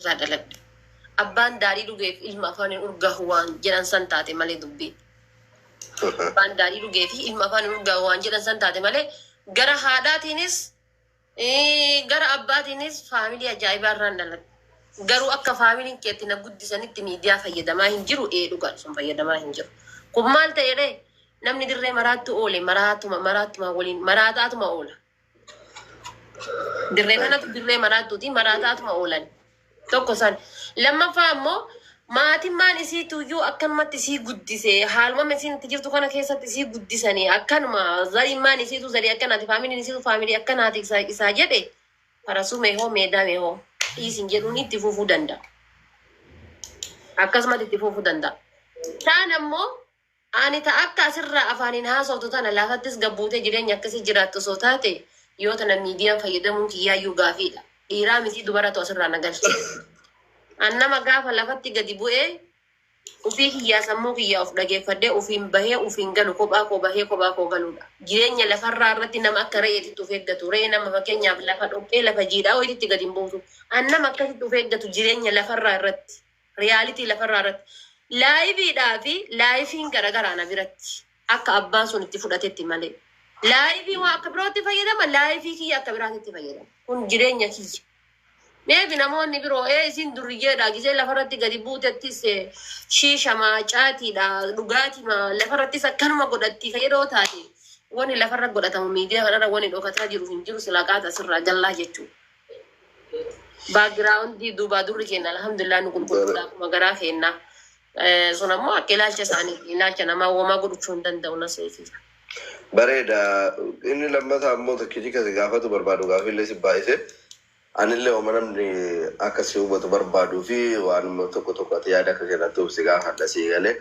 Irraa dhaladhe. Abbaan daadhii dhugeef ilma afaan hin urgaahu waan jedhan san taate malee dubbiin. Abbaan daadhii dhugee fi ilma afaan hin urgaahu waan jedhan san taate malee gara haadhaatiinis gara abbaatiinis faamilii ajaa'ibaa irraan dhaladhe. Garuu akka faamiliin keetti na guddisanitti miidiyaa fayyadamaa hin jiru, ee dhugaadha, sun fayyadamaa hin jiru. Kun maal ta'e ree? Namni dirree maraattu oole maraatuma maraatuma waliin maraataatuma oola. Dirree kanatu dirree maraattuuti, maraataatuma oolan. Tokko san. Lammaffaa ammoo maatimmaan isiituyyuu akkanumatti isii guddise, haaluma isiin itti jirtu kana keessatti isii guddisanii, akkanuma zarimmaan isiitu zarii akkanaati, faamiliin isiitu faamilii akkanaati isaa jedhe, farasuu meehoo meedaa meehoo dhiisin jedhuun itti fufuu danda'a. Akkasumatti itti fufuu danda'a. Taan ammoo ani ta akka asirraa afaaniin haasoftu tana lafattis gabbuutee jireenya akkasii jiraattu osoo taate, yoo tana miidiyaan fayyadamuun kiyyaayyuu gaafiidha. Dhiiraa miti, dubaratu asirraa na galche. An nama gaafa lafatti gadi bu'ee ufii kiyyaa sammuu kiyyaa of dhageeffadhee ufiin bahee ufiin galu, kophaa koo bahee kophaa koo galuudha. Jireenya lafarraa irratti nama akka re'eetitti of eeggatu. Re'ee nama fakkeenyaaf lafa dhoqqee, lafa jiidhaa wayiitti gadi hin buutu. An nama akkasitti of eeggatu jireenya lafarraa irratti. Reality lafarraa irratti. Liveiidhaa fi lifeiin garagaraa na biratti. Akka abbaan sun itti fudhatetti malee. Liveii waa akka birootti fayyadama, lifeii kiyya akka biraatitti fayyadama. Kun jireenya kiyya. Maybe namoonni biroo isin duriyyeedha, gisee lafarratti gadi buutettis shiishamaa, caatiidha, dhugaatiima, lafarrattis akkanuma godhatti fayyadoo taate, wani lafarra godhatamu miidiyaa kanarra wani dhokataa jiru hin jiru, silaa qaata asirraa gallaa jechuudha. Backgroundii duubaa durri kenna, alhamdulillah, nu qulqulluudha akkuma garaa kennaa. Sun ammoo akka ilaalcha isaanii, ilaalcha namaa womaa godhachuu hin danda'u na seefi. Bareeda. Inni lammataa ammoo tokkichi kasi gaafatu barbaadu, gaafillee si baay'ise. Anillee oma namni akka si hubatu barbaaduu fi waan tokko tokko ati yaada akka kennatuuf si gaafadha, si galee.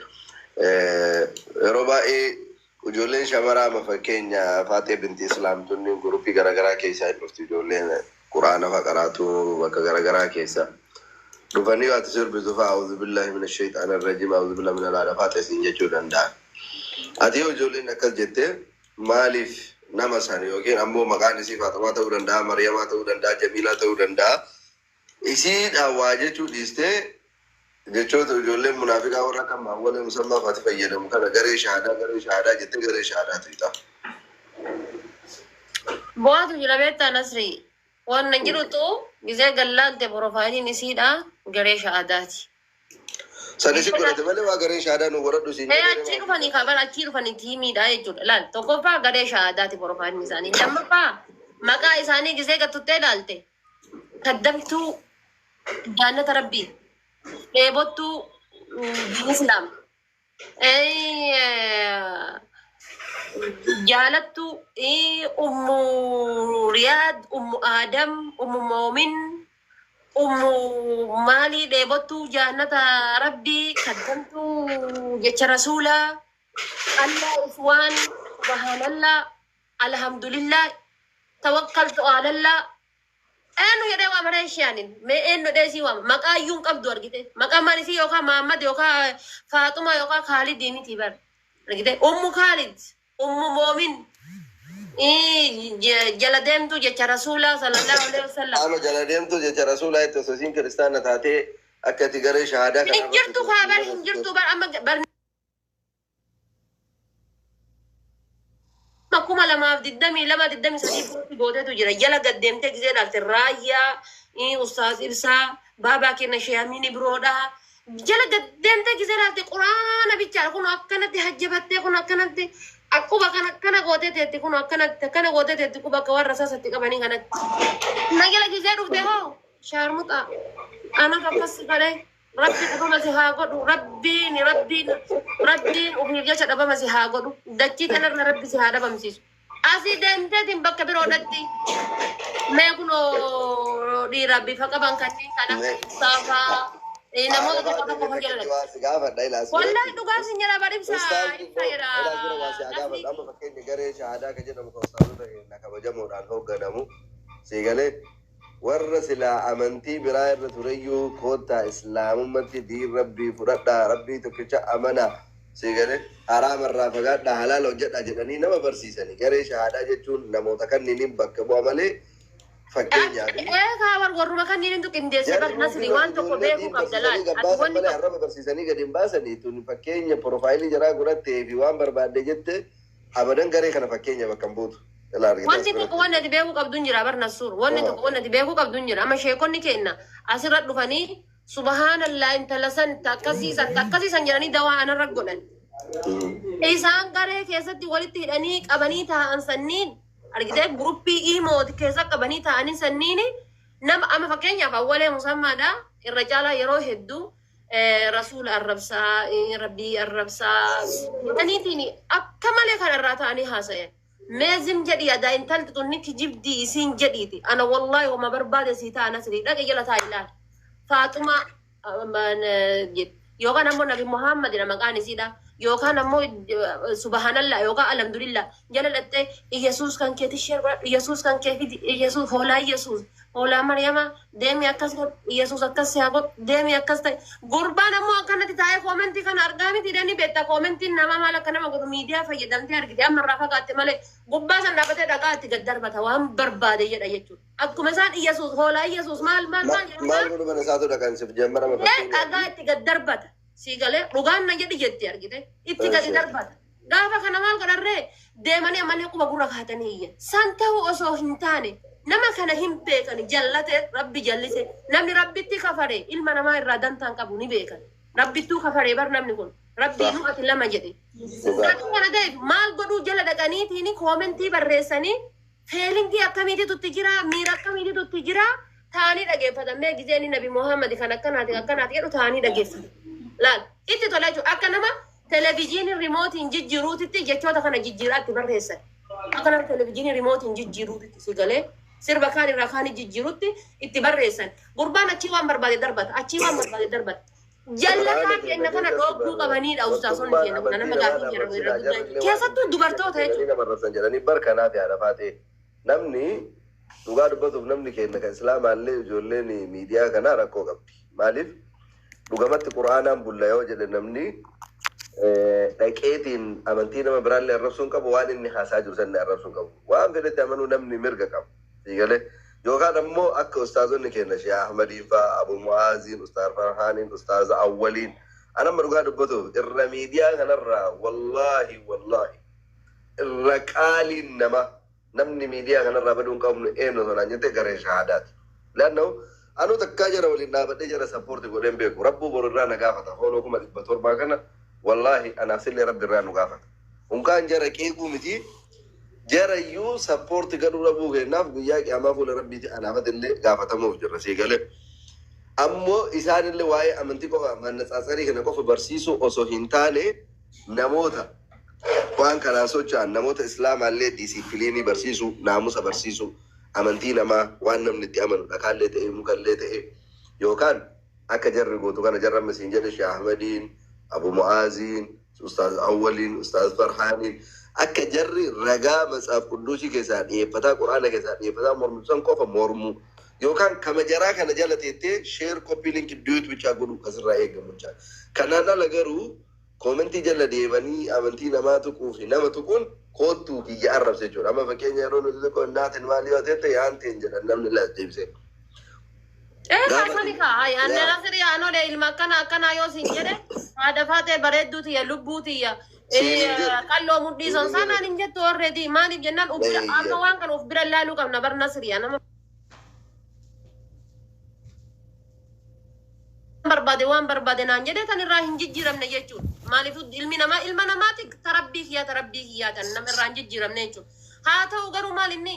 Yeroo baay'ee ijoolleen shamaraa, amma fakkeenya Faaxee Binti Islaamtonni groupii garaagaraa keessaa hin dhufti, ijoolleen quraana fa'a qaraatu bakka garaagaraa keessa. Dhufanii ati sirbitu fa'a "أعوذ بالله من الشيطان الرجيم، أعوذ بالله من الhaadha Faaxee" siin jechuu danda'a. Ati yoo ijoolleen akkas jettee maaliif nama san, yookiin ammoo maqaan isii Faaxumaa ta'uu danda'a, Mariyamaa ta'uu danda'a, Jamiilaa ta'uu danda'a, isiidhaan waa jechuu dhiistee jechoota ijoolleen munaafiqaa warra akka maawwalee musammaa faati fayyadamu kana garee shahaadaa, garee shahaadaa jettee garee shahaadaa tuqxa? Bu'aatu jira beektaa, Nasri. Waan jirutu gisee gallaalte profileiin isiidha garee shahadaati. San isi godhate malee waa garee shahaadaa nu godhadhu siin Ee, achii dhufanii kabar, achii dhufanii tiimiidha jechuudha. Laal, tokkoffaa garee shahadaati profileiin isaanii. Lammaffaa maqaa isaanii gisee gattuttee ilaalte, kaddamtuu jaannata rabbii, dheebottuu diin islaam, jaalattuu Ummu Riyaad, Ummu Aadam, Ummu Moomin, Ummu maalii, dheebottuu jaannata rabbii, kaddamtuu jecha rasuulaa, Allah iswaan, subhaanallah, alhamdulillah, tawakkaltu alallah. Eenyu jedhee waama ree isheenin? Mee eenyu jedhee isii waama? Maqaa iyyuu hin qabdu, argite. Maqaan maal isii yookaan Mahammad yookaan Faaxumaa yookaan Khaalidii miti bar. Argite? Ummu Khaalid, Ummu Moomin, jala deemtuu jecha rasuulaa صلى الله عليه وسلم. Qaama jala deemtuu jecha rasuulaa itti osoo isiin kiristaana taatee akka itti garee shahaadaa kana Hin jirtu kaa bar, hin jirtu bar, amma bar 2022, 23 post gootetu jira. Jala gad deemtee gisee ilaalte, raayyaa ustaaz Ibsaa baabaa kenna sheeyamiini biroodha. Jala gad deemtee gisee ilaalte, quraana bichaadha. Kun akkanatti hajjabattee, kun akkanatti quba kana akkana gootee teetti, kun akkanatti akkana gootee teetti, quba akka warra sasatti qabanii kanatti. Na jala gisee dhufte hoo, shaarmuxaa anatu akkas godhe, Rabbi dhabama si haa godhu, rabbiin rabbiin rabbiin ofiif jecha dhabama si haa godhu, dachii kanarra rabbi si haa dhabamsiisu. Asii deemteetiin bakka biroodhatti mee kunoo dhiira bifa qaban kanneen kan akka ibsaa faa, namoota tokko tokko fayyadaman. Waa si gaafadha ilaas. Wallahi dhugaa sin jedha bar, ibsaa Ustaaz ibsa jedha. Ilaas bira waa si haa gaafadha. Amma fakkeenya garee shahaadaa kan jedhamu kan ustaazota keenya kabajamoodhaan hoogganamu si galee, warra silaa amantii biraa irra tureyyuu koottaa islaamummatti diin rabbii fudhadhaa, rabbii tokkicha amanaa, si galee, haraama irraa fagaadhaa, halaala hojjedhaa jedhanii nama barsiisanii, garee shahaadaa jechuun namoota kanniiniin bakka bu'a malee Fakkeenyaaf. Ee, warruma kanneen qindeessee Jarri bar Nasri waan tokko ijoollee beekuu diin qabda laal. barsiisanii Ati gabbaasan wanni malee tokko arraba barsiisanii gadi hin baasanii. Tun fakkeenya profile jaraa godhattee fi waan barbaadde jette abadan garee kana fakkeenya bakka hin buutu. Ilaa argite as Wanti tokko biratti. wanni ati beekuu qabdu hin jira bar Nassuur. Wanni tokko wanni ati beekuu qabdu hin jira. Amma sheekonni keenya asirra dhufanii subhaanallah intala san akkasiisan akkasiisan jedhanii dawaa anarra godhan. Isaan garee keessatti walitti hidhanii qabanii taa'an sanniin argitee, group imooti keessa qabanii taa'anii sanniin nama amma fakkeenyaaf Awwalee Musammaadha, irra caalaa yeroo hedduu rasuula arrabsaa, rabbii arrabsaa jedhaniitiin akka malee kan irraa ta'anii haasayan. Meezim jedhi adaa intalti tunni kijibdii isiin jedhiiti. Ana wallaahi wama barbaade sii ta'a Nasrii, dhaqe jala taa ilaali. Faaxumaa yookaan ammoo Nabi Muhammadidha maqaan isiidha. Yookaan ammoo subhaanallah yookaan alhamdulillah jala dhattee Iyesuus kan keeti share godhadhu, Iyesuus kan kee fidi, Iyesuus hoolaa, Iyesuus hoolaa Maryama deemi akkas godhu, Iyesuus akkas si haa godhu, deemi akkas ta'e. Gurbaan ammoo akkanatti taa'ee comment kana argaa miti dhani beekta. Commentiin nama maal akka nama godhu miidiyaa fayyadamtee argite. Amma irraa fagaatte malee gubbaa san dhaabbatee dhagaa itti gad darbata, waan barbaade jedha jechuudha. Akkuma isaan Iyesuus hoolaa, Iyesuus maal maal maal jedhan. Maal godhu mana isaatu dhaqan siif jammarama Ee, dhagaa fakkeenyaaf. itti gad darbata. Si galee dhugaan na jedhi jetti argite itti gadi darbata. Gaafa kana maal godharree, deemanii ammallee quba gurra kaatanii iyyan. San ta'u osoo hin taane nama kana hin beekan, jallate rabbi jallise, namni rabbitti kafare ilma namaa irraa dantaan qabu ni beekan. Rabbittuu kafaree bar namni kun. Rabbii nu ati lama jedhe. Dhugaa. Kan kana ta'eef maal godhuu, jala dhaqaniitiin comment barreessanii feeling akkamiititu itti jira, miira akkamiititu itti jira ta'anii dhageeffatan. Mee gizeen Nabi Muhammad kan akkanaati akkanaati jedhu ta'anii dhageeffatan. Laal, itti tola jechuudha. Akka nama televijiinii remote-iin jijjiiruutitti jechoota kana jijjiiraa itti barreessan. Akka nama televijiinii remote-iin jijjiiruutitti si galee sirba kaan irraa kaan jijjiirutti itti barreessan. Gurbaan achii waan barbaade darbata. Achii waan barbaade darbata. Jallataa keenya kana dhoogduu qabaniidha ustaasonni keenya kun, nama gaafii jedhamu irra guddaa. Keessattuu dubartoota jechuudha. Nama arrabsan jedhanii bar kanaaf yaada faatee namni dhugaa dubbatuuf namni keenya kan islaamaallee ijoolleen miidiyaa kanaa rakkoo qabdi. Maaliif, dhugamatti quraanaan bulla yoo jedhe namni dhaqeetiin amantii nama biraallee arrabsuun qabu, waan inni haasaa jiru sanni arrabsuun qabu. Waan fedhetti amanuu namni mirga qaba. Siigalee yookaan ammoo akka ustaazonni keenya Shee Ahmadiin fa'aa, Abu Mu'aaziin, Ustaaz Farhaaniin, Ustaaz Awwaliin, anamma dhugaa dubbatuuf irra miidiyaa kanarraa wallaahi wallaahi irra qaaliin nama namni miidiyaa kanarraa baduu hin qabnu eenyu sonaan jette garee shahaadaati. Laanna'u anuu takkaa jara waliin dhaabadhee jara support godheen beeku. Rabbuu boru irraa na gaafata. Hooloo 700,000 kana wallaahi anaaf sillee rabbi irraa nu gaafata. Unkaan jara qeequu miti, jarayyuu support godhuu dhabuu kennaaf guyyaa qiyaamaa fuula rabbiiti anaafat illee gaafatamuuf jirra, sii galee. Ammoo isaanillee waa'ee amantii qofa mannatsaatsarii kana qofa barsiisuu osoo hin taane namoota waan kanaan socho'an, namoota islaamaallee discipline barsiisuu, naamusa barsiisuu, amantii namaa waan namni itti amanu dhakaallee ta'e mukallee ta'e yookaan akka jarri gootu kana jarra misiin jedhe Shee Ahmadiin, Abu Mu'aaziin, Ustaaz Awwaliin, Ustaaz Farhaaniin akka jarri ragaa matsaaf qudduusii keessaa dhiyeeffataa, quraana keessaa dhiyeeffataa mormitu san qofa mormuu yookaan kama jaraa kana jala teettee share, copy link, duet bichaa godhu asirraa eegamu jechaa. Kanaan ala garuu comment jala deemanii amantii namaa tuquu fi nama tuquun koottuu kiyya arrabse jechuudha. Amma fakkeenya yeroo nuti tokko naatin maal yoo ta'e yaanteen jedhan namni las deebisee. Ee, Gaafa kaasani kaa anna Nasri anoole ilma akkana akkanaa yoo sin jedhe, haadha faatee bareedduu tiyya, lubbuu tiyya, Siin hin jedhu. qalloo mudhii son Siin hin sanaan jedhu. hin jettu already. Maaliif jennaan uf bira amma waan kana uf bira laaluu qabna bar Nasri. Nama barbaade waan barbaade naan jedhe tan irraa hin jijjiiramne jechuudha. Maaliif, ilmi namaa ilma namaati, tarabbii kiyyaa tarabbii kiyyaa tan nama irraa hin jijjiiramne jechuudha. Haa ta'u garuu maal inni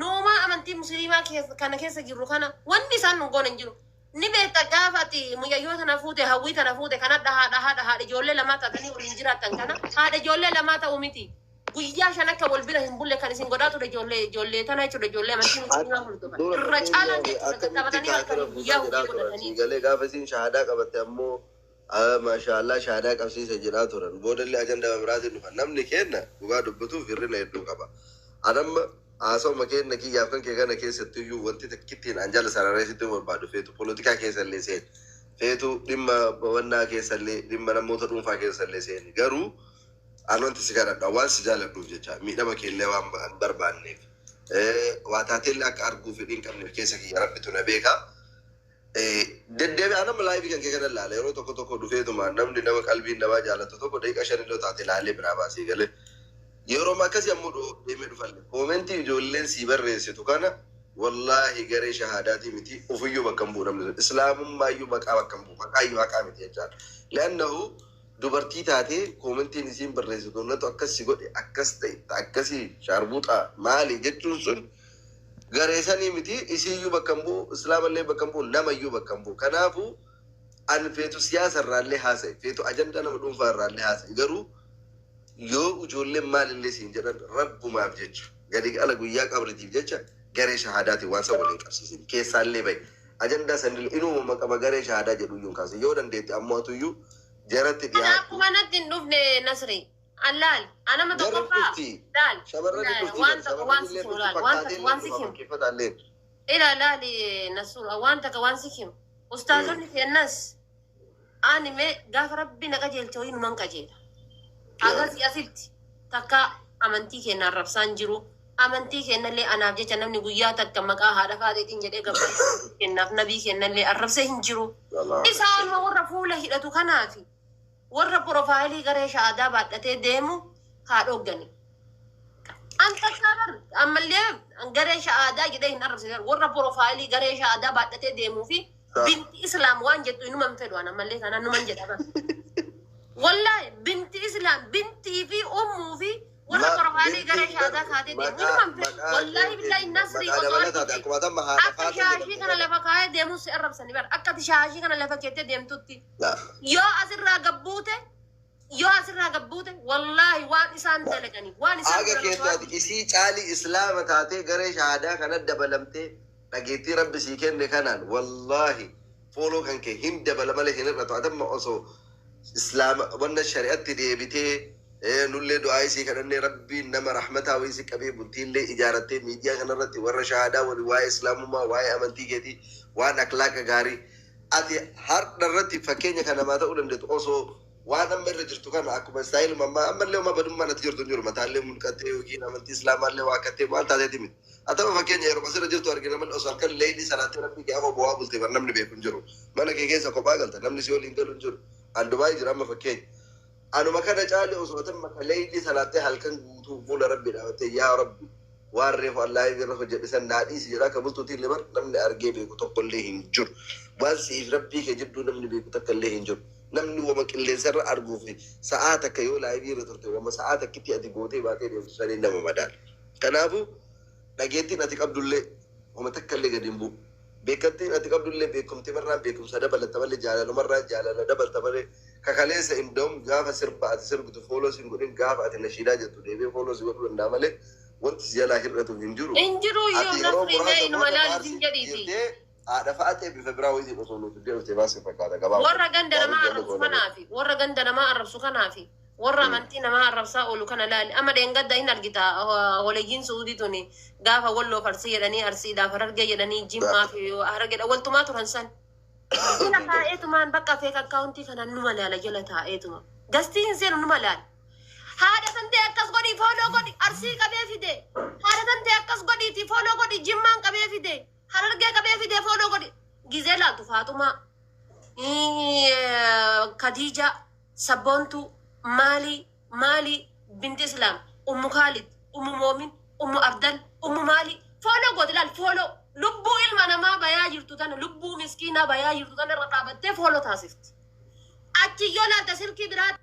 nuumaa amantii musliimaa keessa kana keessa jirru kana wanni isaan nu goone hin jiru. Ni beekta, gaafa ati mucayyoo tana fuute, hawwii tana fuute, kana haadha haadha haadha ijoollee lamaa taatanii waliin jiraattan kana haadha ijoollee lamaa ta'uu miti. Guyyaa 5 akka wal bira hin bulle kan isin godhaa ture ijoollee ijoollee tana jechuudha, ijoollee amantii musliimaa hordofan. Dura Irra caalaan fakkeenyaaf jechuudha akkamitti taphatanii kaafira halkanii buusaa guyyaa hojii jedhaa turan. godhatanii. Siigalee gaafa isiin shahaadaa qabatte ammoo maashaallah shahaadaa qabsiisa jedhaa turan. Boodallee ajandaa biraatiin dhufan. Namni kenna dhugaa dubbatuuf hirrina hedduu qaba. Anamma haasawma kenna kiyyaaf kan kee kana keessatti iyyuu wanti takkittiin an jala sararee sitti barbaadu feetu polotikaa keessallee seen. Feetu dhimma bawannaa keessallee, dhimma namoota dhuunfaa keessallee seeni. Garuu an wanti si kadhadha waan si jaaladhuuf jecha miidhama keellee waan hin barbaanneef. Waa taateellee akka arguu fedhii hin qabne keessa kiyya rabbitu na beeka. Deddeebi'aa nama live kan kee kana ilaala yeroo tokko tokko dhufeetuma namni nama qalbiin namaa jaalatu tokko daqiiqa 5 illee taate ilaalee biraa baasee galee. Yeroo akkasii ammoo deemee dhufalle comment ijoolleen sii barreessitu kana wallaahi garee shahaadaatii miti, ofiyyuu bakka hin bu'u namni sun, islaamummaayyuu maqaa bakka hin bu'u, maqaayyuu haqaa miti jechaadha. Leannahu dubartii taatee commentiin isiin barreessitu natu akkas si godhe, akkas ta'e, akkasii shaarbuuxaa maali jechuun sun garee sanii miti, isiiyyuu bakka hin bu'u, islaamallee bakka hin bu'u, namayyuu bakka hin bu'u. Kanaafuu ani feetu siyaasa irraallee haasa'e, feetu ajandaa nama dhuunfaa irraallee haasa'e, garuu yoo ijoolleen maalillee siin jedhan rabbumaaf jecha gadi ala guyyaa qabritiif jecha garee shahaadaatiin waan san waliin qabsiisin, keessaallee bahi. Ajandaa sanillee inuma maqama garee shahaadaa jedhu iyyuu hin kaasin. Yoo dandeette ammoo atuyyuu jaratti Ana dhiyaadhu. Akkuma natti hin dhufne Nasri. Allaal anama Jarri tokkoffaa dhufti. Laal Shamarran laal dhufti waan bar tokko shamarran waan si illee himu dhufti laal waan fakkaatee takka waan illee si dhufa himu. fakkeeffataallee. Ila laali Nasur, waan takka waan si himu. Ustaazonni keennas ani mee gaafa rabbi na qajeelche wayii numan qajeela. Agasii asitti takka amantii keenya arrabsaan jiru. Amantii keenyallee anaaf jecha namni guyyaa takka maqaa haadha faateetiin jedhee gabbaa kennaaf nabii keenyallee arrabsee hin jiru. Isaanuma warra fuula hidhatu kanaafi warra profile garee shaadaa baadhatee deemu haa dhoggani. An takkaa bar ammallee garee shaadaa jedhee hin arrabsine, warra profile garee shaadaa baadhatee deemuu fi binti islaam waan jettu inuman fedhu an ammallee kanaan numan jedha bar. Wallahi binti islaam bintii fi ummuu fi warra profile garee shaadaa kaatee deemu inuman fedhu. Wallahi billahi Nasrii Maqaa osoo dabalataati argite akkuma tamma haadha akka faatee shaashii jedhamtu kana kana. Lafa kaayee deemuun si arrabsani bar, akka ati shaashii kana lafa keettee deemtutti. Yoo asirraa gabbuute, yoo asirraa gabbuute, wallaahi waan isaan dalaganii waan isaan Aga godhan osoo keetu ati argite. Isii caalii islaama taatee garee shahaadaa kana dabalamtee dhageettii rabbi sii kenne kanaan wallaahi follow kan kee hin dabala malee hin hir'atu. Atamma osoo islaama wanna shari'atti deebitee nullee du'aa isii kadhannee rabbiin nama rahmataa wayii si qabee bultiillee ijaarattee miidiyaa kanarratti warra shahaadaa waliin waa'ee islaamummaa, waa'ee amantii keetii, waan akhlaaqa gaarii ati har'a irratti fakkeenya kan namaa ta'uu dandeettu osoo waan amma irra jirtu kana akkuma style ammaa ammallee uma badummaan ati jirtu hin jiru, mataallee mulqattee yookiin amantii islaamaallee waaqattee waan taateeti miti. Atama fakkeenya yeroo asirra jirtu argina malee osoo halkan leeyilii salaattee rabbii kee afoo bu'aa bulte bar namni beeku hin jiru. Mana kee keessa kophaa galta, namni si waliin galu hin jiru. An Dubaayii jira amma fakkeenya. Anuma kana caale osoo atama leeyilii salaattee halkan guutuu fuula rabbii dhaabattee yaa rabbi waan reefu Allah irra hojjedhe san naa dhiisi jedhaa akka bultuutiin illee bar namni argee beeku tokkollee hin jiru. Waan siif rabbii kee jidduu namni beeku takka illee hin jiru. Namni wama qilleensarra arguu fi sa'aa takka yoo live irra turte wama sa'aa takkitti ati gootee baatee deemtu saniin nama madaala. Kanaafuu dhageettiin ati qabdullee wama takka illee gadi hin bu'u. Beekamtiin ati qabdullee beekumtimarraan beekumsa dabalatta malee jaalalumarraan jaalala dabalta malee kakaleessa indoom gaafa sirba ati sirbitu follow sin godhin, gaafa ati nashiidaa jettu deebi'ee follow si godhuu danda'a malee wanti si jalaa hir'atu hin jiru. Hin jiru iyyuu Ati yeroo Nasrii mee muraasa inuma booda laali maarsii sin jedhiiti. jijjiirtee haadha fa'aa bifa biraa wayitiin osoo nuuf deemte baasii fakkaata gabaabaa. Warra ganda Gaarii namaa jennu arrabsu goona. kanaafi warra ganda namaa arrabsu kanaafi warra amantii namaa arrabsaa oolu kana laali. Amma dheengadda hin argita holeeyyiin Suudii tuni gaafa walloo farsii jedhanii, arsiidhaaf harargee jedhanii, jimmaa fi harargeedha waltumaa turan san. Jala taa'eetumaan bakka fake account kana numa laala, jala taa'eetuma. Gastii hin seenu, numa laala. Haadha tan ta'e akkas godhi, follow godhi, arsii qabee fide. Haadha tan ta'e akkas godhiiti, follow godhi, jimmaan qabee fide. Harargee qabee fide, follow godhi. Gizee laaltu Faaxumaa, Khadija, Sabboontuu, Maali, Maali, Binti Islaam, Ummu Khalid, Ummu Moomin, Ummu Abdal, Ummu Maali. Follow godhi laal, follow. Lubbuu ilma namaa bayaa jirtu tana, lubbuu miskiinaa bayaa jirtu tana irra dhaabattee follow taasifti. Achi yoo laalta silkii biraa